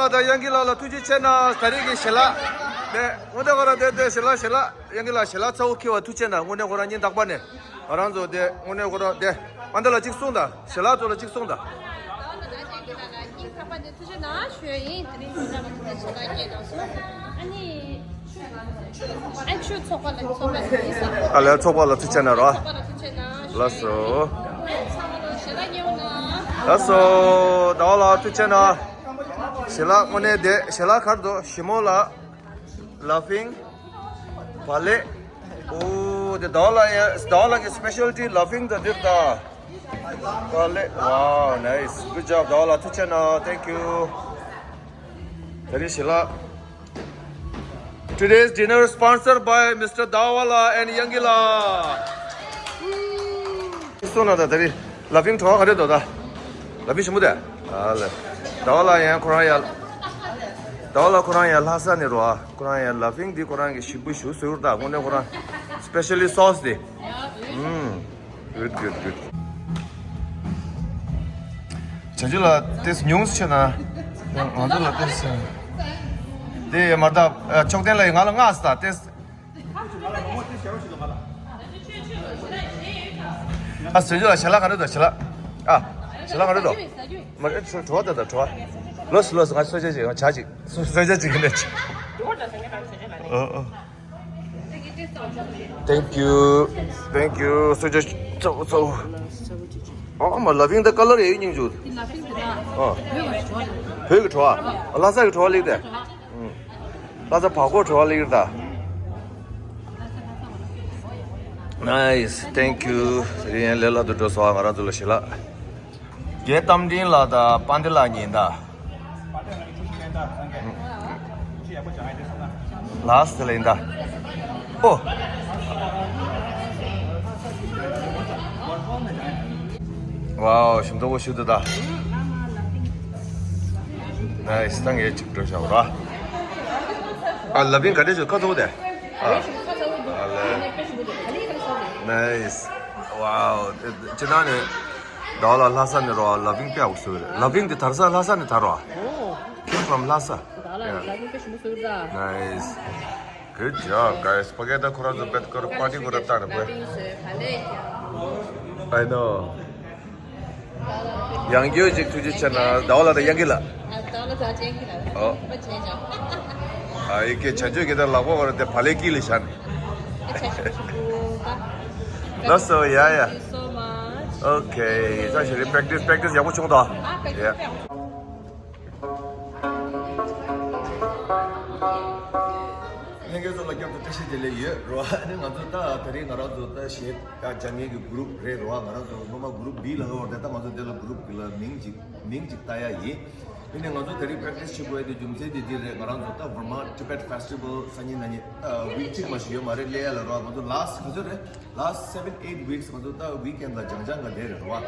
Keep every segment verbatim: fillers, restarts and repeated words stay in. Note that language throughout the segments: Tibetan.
ད་དབྱངས་སྐྱིད་ལགས་ལ་ཐུགས་རྗེ་ཆེ་གནང་། ད་རེས་ཀྱི་ཞལ་ལག་དེ་དངོས་གནས་ཁོ་རང་དེ་དེ་ཞལ་ལག་ཞལ་ལག་དབྱངས་སྐྱིད་ལགས་ཞལ་ལག་ཚ་བོ་འཁྱེར་བ་ཐུགས་རྗེ་གནང་། དངོས་གནས་ཁོ་རང་ཉིན་རྟག་པར་ནས་ང་རང་ཚོ་དེ་དངོས་གནས་ཁོ་རང་དེ་མ་འདི་ལ་གཅིག་གསུངས་དང་། ཞལ་ལག་ཚོ་ལ་གཅིག་གསུངས་དང་། ད་ལྟ་ད་ཅན་གྱི་ལ་ལ་ཉིན་རྟག་པར་ནས་ཐུགས་རྗེ་གནང་ཞུ་ཡ་ཡིན། དེ་རིང་ཞལ་ལག་ཞལ་ལག་སྐྱེལ་དང་སོང་། ཨ་ནི། ཨ་ཆུ་ཚོགས་པ་ལ་ཚོགས་པ་ལ་ཡིན་ཟེར། ཨ་ལས་ཚོགས་པ་ལ་ཐུགས་རྗེ་གནང་རོགས། ཚོགས་པ་ལ་ཐུགས་རྗེ་གནང་། ལགས་སོ། ཚང་མ་ལ་ཞལ་ལག་ཉེ་བོ་གནང་། ལགས་སོ། ཟླ་བ་ལགས་ཐུགས་རྗེ་གནང་། ཞལ་ལག་དངོས་གནས་དེ་ཞལ་ལག་གར་དུ་ཞི་མོ་ལགས། ལ་ཕིང་། བག་ལེབ། ཨོ་དེ་ཟླ་བ་ལགས་ཡ། ཟླ་བ་ལགས་ཀྱི་སི་པེ་ཤལ་ཊི་ལ་ཕིང་དང་འདིར་ད། བག་ལེབ། Wow, nice. Good job. ཟླ་བ་ལགས་ཐུགས་རྗེ་གནང་། Thank you. དེ་རིང་ཞལ་ལག Today's dinner sponsored by Mister Dawala and Yangila. སོང་ན་ད་དེ་རིང་ལ་ཕིང་བྲོ་བ་ག་རེ་འདུག་ད། ལ་ཕིང་ཞིམ་པོ་དེ། ཨ་ལེ། ཟླ་བ་ལགས་ཡང་ཁོ་རང་ཡ། ཟླ་བ་ལགས་ཁོ་རང་ཡ་ལྷ་ས་ནས་རོ་ཨ། ཁོ་རང་ཡ་ལ་ཕིང་འདི་ཁོ་རང་གི་ཞིམ་པོ་ཞིག་བཟོས་ཡོད་ད། དངོས་གནས་ཁོ་རང་སི་པེ་ཤལ་ཊི་སོ་སི་དེ། ཨུམ། Good, good, good. བྱང་ཆུབ་ལགས་ཏེས་ཉུང་སུ་ཆེ་ན། ང་ཚོ་ལ་ཏེས། དེ་མར་ད་ཕྱོགས་ལྡན་ལ་ང་ལ་ལྔ་ས་ཏེས། ཨ་བྱང་ཆུབ་ལགས་ཞལ་ལག་ག་རེ་འདུག་ཞལ་ལག་ཨ་ཞལ་ལག་ག་རེ་འདུག་མ་རེད་བྲོ་བ་ད་ད་བྲོ་བ། ལོས་ལོས་ང་གསོལ་ཇ་ཅིག་ང་ཇ་ཅིག་གསོལ་ཇ་ཅིག་གི་ནས་ཅིག་ཨོ་ཨོ། Thank you. Thank you. སོ་ཇ་ཚ་བོ་ཚ་བོ། ཨོ་མ་ལ་ཕིང་ད་ཀ་ལར་ཡས་སྙིང་རྗེ། ཨོ། བོད་ཀྱི་བྲོ་བ། ལྷ་ས་གི་བྲོ་བ་ལེགས་ཏེ། ལྷ་ས་བག་ཀོ་བྲོ་བ་ལེགས་ད། Nice. Thank you. རིན་ལས་ལ་དུ་འགྲོ་སོང་ང་རང་ཚོ་ལ་ཞིག་ལ། རྒན་རྟ་མགྲིན་ལགས་དང་དཔལ་ལྡན་ལགས་གཉིས་ད། ལགས་སོ་ལེན་ད། ཨོ། ཝའོ་ཞིམ་ཏོག་པོ་ཞུ་དུ་ད། ནའིས་ད་ངས་ཅིག་འགྲོ་བཞག་ར། ཨ་ལ་ཕིང་ག་འདྲས་ཞུ་ཁ་ཐུག་དེ། ཨ། ཨ་ལེ། ནའིས། ཝའོ། ཅི་ད་ནས། ཟླ་བ་ལགས་ལྷ་ས་ནས་རོ། ལ་ཕིང་དཔེ་ཡག་པོ་བཟོས་རེད། ལ་ཕིང་དེ་དར་ས་ལྷ་ས་ནས་དར་རོ། Came from Lhasa. Yeah. Nice. Good job, guys. Forget the ཁོ་རང་ཚོ་པེད་ཀོར་པར་ཊི་ཁོ་རང་བཏང་ནས་པེ། I know. ཡང་སྐྱོ་ཅིག་ཐུགས་རྗེ་ཆེ་ན་ཟླ་བ་ལགས་དང་ཡང་གི་ལ། ཨ་ཟླ་བ་ལགས་དང་ཡང་གི་ལ། ཨོ། ཨ་ཡི་གེ་བྱ་སྤྱོད་ཀྱི་དང་ལག་པ་བར་དེ་བ་ལེ་ཀི་ལི་ཤན། That's so, yeah, yeah. Thank you so much. Okay. ད་ཞུ་རེ་པེག་ཊི་སི་པེག་ཊི་སི་ཡག་པོ་བྱུང་ད། ཨ་པེག་ཊི་སི་ཡག་པོ། ལྷན་རྒྱས་ཚོ་ལ་སྐྱབས་སུ་བཀྲ་ཤིས་བདེ་ལེགས་ཡོད་རོ། ཨ་ནི་ང་ཚོ་ད་དེ་རིང་ང་རང་ཚོ་ད་གཞས་ཀ་སྦྱང་མཁན་གྱི་གུ་རུབ་རེད་རོ། ང་རང་ཚོ་སྔོན་མ་གུ་རུབ་བི་ལ་ཧོར་དེ་ད་ང་ཚོ་དེ་ལ་གུ་རུབ་གི་ལ་མིང་ཅིག་མིང་ཅིག་བཏགས་ཡ་ཡིན། དེ་ནས་ང་ཚོ་དེ་རིང་པེག་ཊི་སི་བྱེད་དགོས་ཡ་དེ་རྒྱུ་མཚན་དེ་འདི་རེད། ང་རང་ཚོ་ད་Vermont Tibet Festival སང་ཉིན་གནངས་ཉིན་ད་ཝིག་གཅིག་མ་ཞིག་ཡོད་མ་རེད་སླེབས་ཡ་ལ་རོ། ང་ཚོ་last ག་ཚོད་རེད། Last seven eight weeks ང་ཚོ་ད་weekend ལ་སྦྱང་སྦྱང་ག་བསྡད་རེད་རོ། ཨ་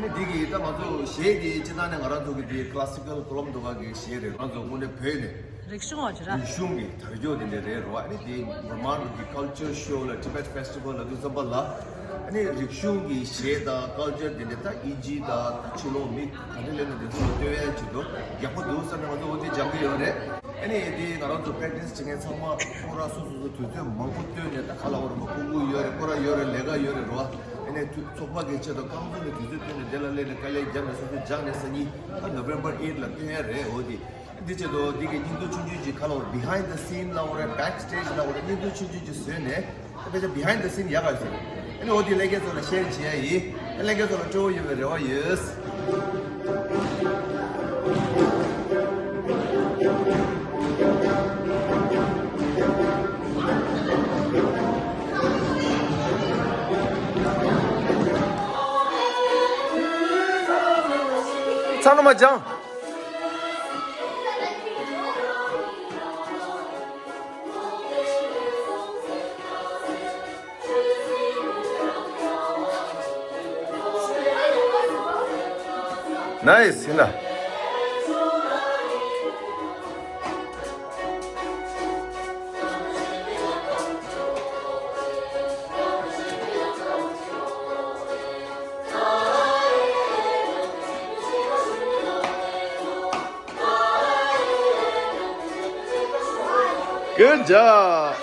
ནི་འདི་གི་ད་ང་ཚོ་གཞས་འདི་སྤྱི་བཏང་ནས་ང་རང་ཚོ་གི་འདི་classical ཀོ་ལོམ་དོ་ག་གི་གཞས་རེད། ང་ཚོ་དངོས་གནས་བོད་ནས་རིག་གཞུང་བ་ཅི་ར། རིག་གཞུང་གི་དར་ཁྱབ་དེ་འདྲ་རེད་རོ། ཨ་ནི་དེ་Vermont གི་culture show ལ་Tibet Festival ལ་དུས་ཙམ་པ་ལ་ཨ་ནི་རིག་གཞུང་གི་གཞས་དང་culture དེ་འདྲ་ད་ཨིན་ཇི་དང་ད་ཕྱི་ལོགས་མི་ག་འདྲ་སླེབས་ན་དེ་ཚོ་ལ་སྟོན་ཡ་ཆེད་དུ་ཡག་པོ་འདུག་བསམ་ནས་ང་ཚོ་འོ་དེ་སྦྱང་གི་ཡོད་རེད། ཨ་ནི་དེ་ང་རང་ཚོ་པེག་ཊི་སི་བྱེད་མཁན་ཚང་མ་ཁོང་རང་སོ་སོ་སོ་དུས་ཚོད་མང་པོ་བཏོན་ནས་ད་ག་ལ་བར་མ་ཕྲུ་གུ་ཡོད་རེད། ཁོ་རང་ཡོད་རེད། ལས་ཀ་ཡོད་རེད་རོ། ཨ་ནི་དུས་ཚོགས་པ་གི་ཆེད་དུ་རྐང་བཙུགས་ནས་དུས་ཚོད་བཏོན་ནས་དེ་ལ་སླེབས་ནས་དཀའ་ལས་བརྒྱབ་ནས་སོ་སོ་སྦྱངས་ནས་སང་ཉིན་ད་November eight ལ་བཏོན་ཡ་རེད། འོ་དེ་འདི་ཆེད་དུ་འདི་གི་སྙིང་སྡུག་ཆུང་ཆུང་ཅིག་ག་ལ་བར་behind the scene ལ་བར་backstage ལ་བར་སྙིང་སྡུག་ཆུང་ཆུང་ཅིག་བཟོས་ནས་དཔེ་ཆ་behind the scene ཡག་ག་ཟེར། ཨ་ནི་འོ་དེ་ལྷན་རྒྱས་ཚོ་ལ་ཤེར་བྱེད་ཡ་ཡིན། ལྷན་རྒྱས་ཚོ་ལ་སྤྲོ་བོ་ཡོད་པའི་རེ་བ་ཡོད། ཚ་ནུ་མ་ཅང་། Nice, ཡིན་ན། Good job.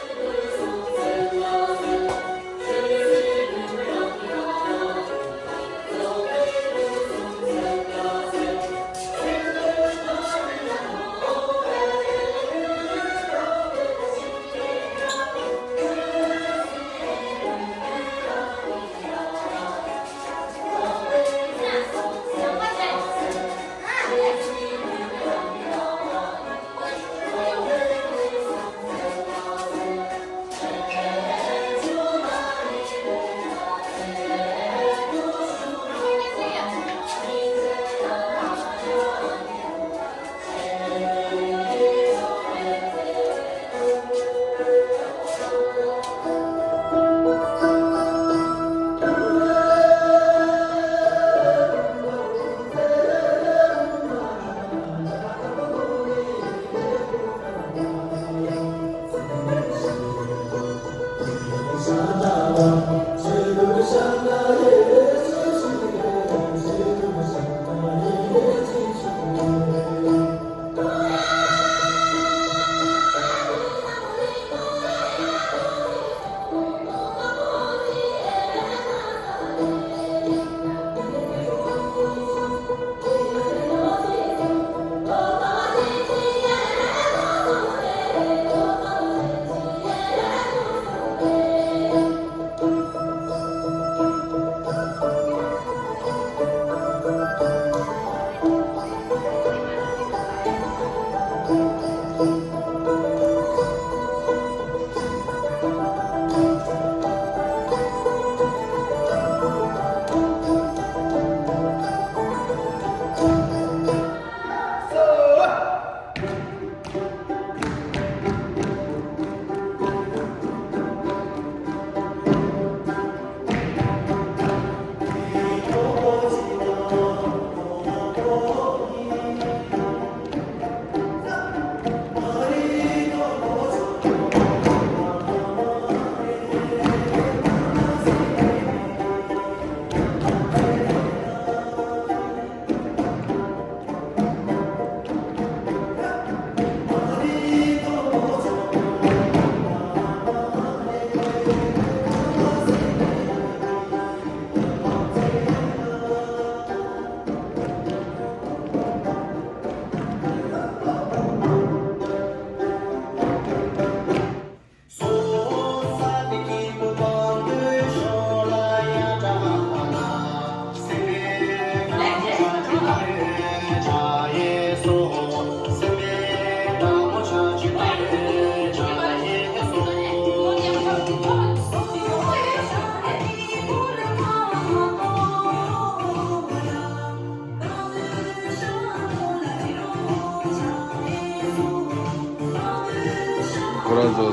ཁོ་རང་ཚོ་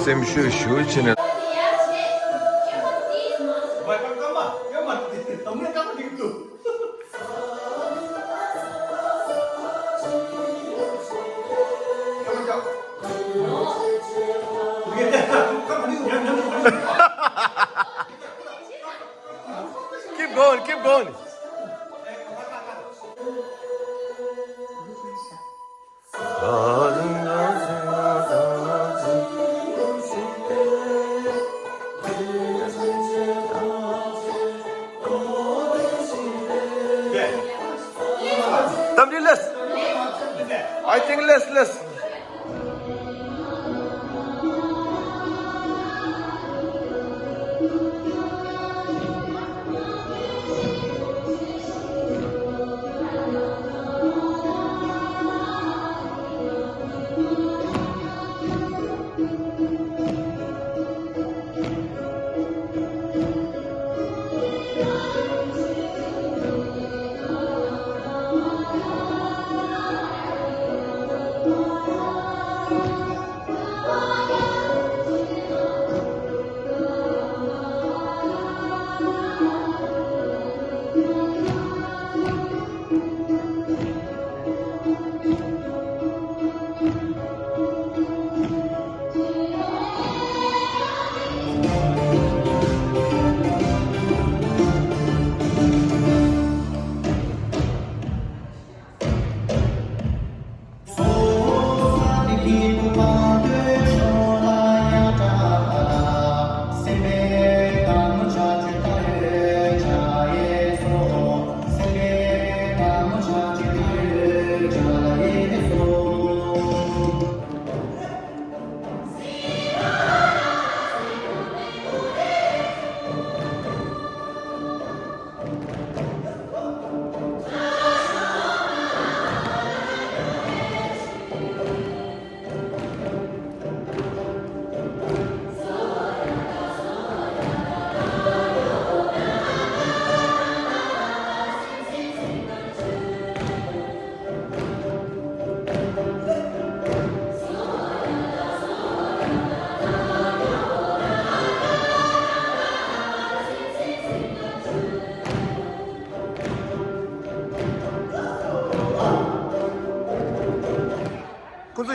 སེམས་ཤུགས་ཞུ་བྱས་ནས། Keep going, keep going. Tamri, less. I think less, less.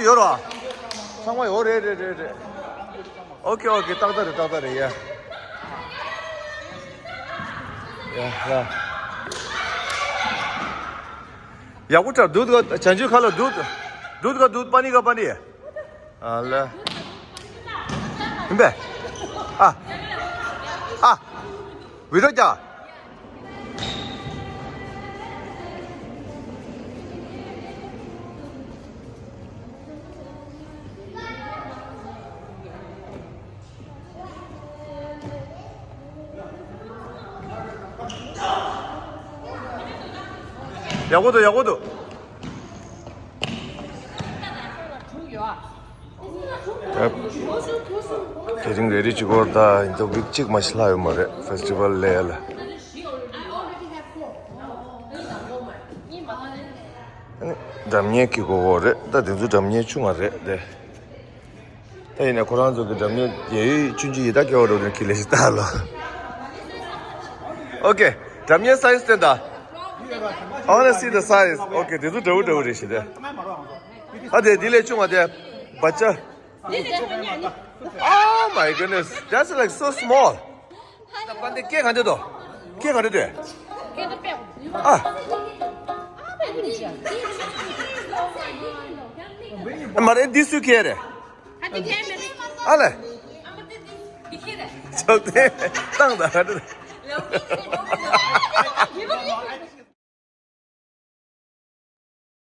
ཡོད་རོ། ཚང་མ་ཡོད་རེད་རེད་རེད་རེད། ཨོ་ཀེ་ཨོ་ཀེ། ཏག་ཏག་རེད། ཏག་ཏག་རེད་ཡ། ཡ་ཡ། ཡག་པོ་འཁྲབ། दूध का चांजू खा लो। दूध, दूध का दूध पानी का पानी है। ཨ་ལ། ཡིན་པས། ཨ། ཨ། བི་ཌི་ཡོ་རྒྱག་ཡག་པོ་འདུག་ཡག་པོ་འདུག་དེ་རིང་རེ་རེ་གཅིག་སྐོར་ད་ཡིན་ཙང་ཝིག་གཅིག་མ་ཞིག་ལྷག་ཡོད་མ་རེད། ཕེ་སི་ཊི་ཝལ་ལ་ཡ་ལ། ཨ་ནི་སྒྲ་སྙན་གྱི་གོ་གོ་རེད། ད་དེ་ཚོ་སྒྲ་སྙན་ཆུང་བ་རེད་དེ། ད་ཡིན་ན་ཁོ་རང་ཚོ་གི་སྒྲ་སྙན་རྒྱལ་ཡུལ་ཆུང་ཆུང་ཡི་ད་སྐྱོ་བ་འགྲོ་དེ་གི་ལས་ཞིག་ལྟ་ལོ། ཨོ་ཀེ། སྒྲ་སྙན་སའི་ཛི་བསྟན་ད། I wanna see the size. ཨོ་ཀེ། དེ་ཚོ་འདྲ་བོ་འདྲ་བོ་རེད་ཞེས་ཏེ། ཨ་དེ་དེ་ལས་ཆུང་བ་དེ། བ་ཅ། Oh my goodness, that's like so small. ད་པན་དེ་སྐད་ག་འདྲ་འདུག་སྐད་ག་འདྲ་འདུག་ཨ། མ་རེད། འདི་སུའི་སྐད་རེད། ཨ་ལས། ཆོག་དེ་བཏང་ད་ག་འདྲ།